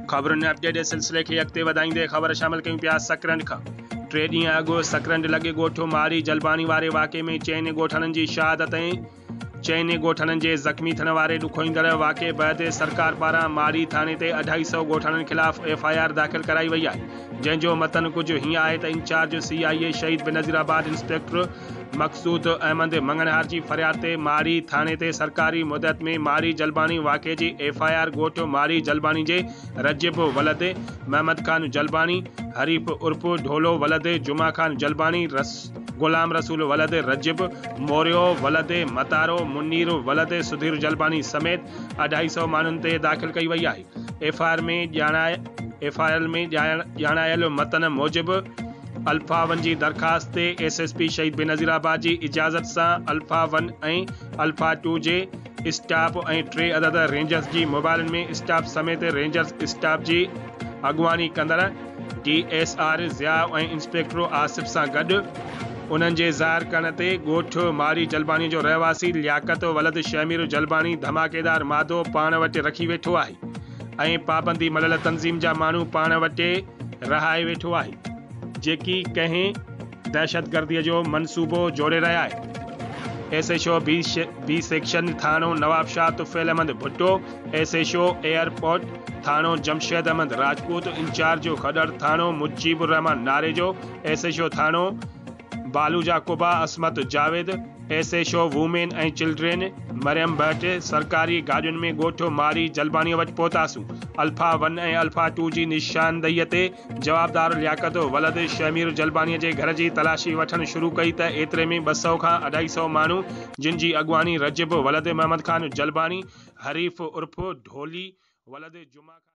خبرن ۾ اپڊيٽ جي سلسلي کي اڳتي وڌائيندي خبر شامل ڪيون پيا سڪرنڊ کان ٽي ڏينهن اڳ سڪرنڊ لڳ ڳوٺ ماري جلباڻي واري واقعي ۾ چئن ڳوٺاڻن جي شهادت ۽ چئن ڳوٺاڻن جي زخمي ٿيڻ واري ڏکوئيندڙ واقعي بعد سرڪار پاران ماري ٿاڻي تي اڍائي سئو ڳوٺاڻن خلاف ايف I R داخل ڪرائي وئي آهي جنهن جو متن ڪجهه هيئن آهي ته incharge C I A Shaheed Benazirabad inspector Maqsood Ahmed Manganhar جي فرياد تي ماڙي ٿاڻي تي سرڪاري مدت ۾ ماڙي جلباڻي واقعي جي ايف I R ڳوٺ ماڙي جلباڻي جي رجب ولد محمد خان جلباڻي، حريف عرف ڍولو ولد جمعه خان جلباڻي، غلام رسول ولد رجب، موريو ولد متارو، منير ولد سڌير جلباڻي سميت اڍائي سئو ماڻهن تي داخل ڪئي وئي آهي. ايف I R ۾ ڄاڻايل متن موجب الفا ون جي درخواست تي ايس ايس پي شهيد بينظير آباد جي اجازت سان الفا ون ۽ الفا ٽو جي اسٽاف ۽ ٽي عدد رينجرز جي موبائلن ۾ اسٽاف سميت رينجرز اسٽاف جي اڳواڻي ڪندڙ D S R Zia ۽ inspector Asif سان گڏ انهن جي ظاهر ڪرڻ تي ڳوٺ ماري جلباڻي جو رهواسي لياقت ولد شهمير جلباڻي ڌماڪيدار مادو پاڻ وٽ رکي ويٺو آهي ۽ پابندي مليل تنظيم جا ماڻهو پاڻ وٽ رهائي ويٺو آهي، جيڪي ڪنهن دهشتگرديء جو منصوبو جوڙي رهيا آهن. S H O B section ٿاڻو Nawabshah Tufail Ahmed Bhutto, S H O airport ٿاڻو جمشيد احمد راجپوت، انچارج کڏڙ ٿاڻو Mujeeb ur Rehman Narejo, S H O ٿاڻو Baluja Quba Ismat Javed, S H O women ۽ children Maryam Bhatt سرڪاري گاڏين ۾ ڳوٺ ماري جلباڻيء وٽ پهتاسون. Alpha one ۽ alpha two جي نشاندهيء تي جوابدار لياقت ولد شهمير جلباڻيء جي گهر جي تلاشي وٺڻ شروع ڪئي ته ايتري ۾ 200 کان اڍائي سئو ماڻهو جن جي اڳواڻي رجب ولد محمد خان جلباڻي، حريف عرف ڍولي ولد جمعه خان.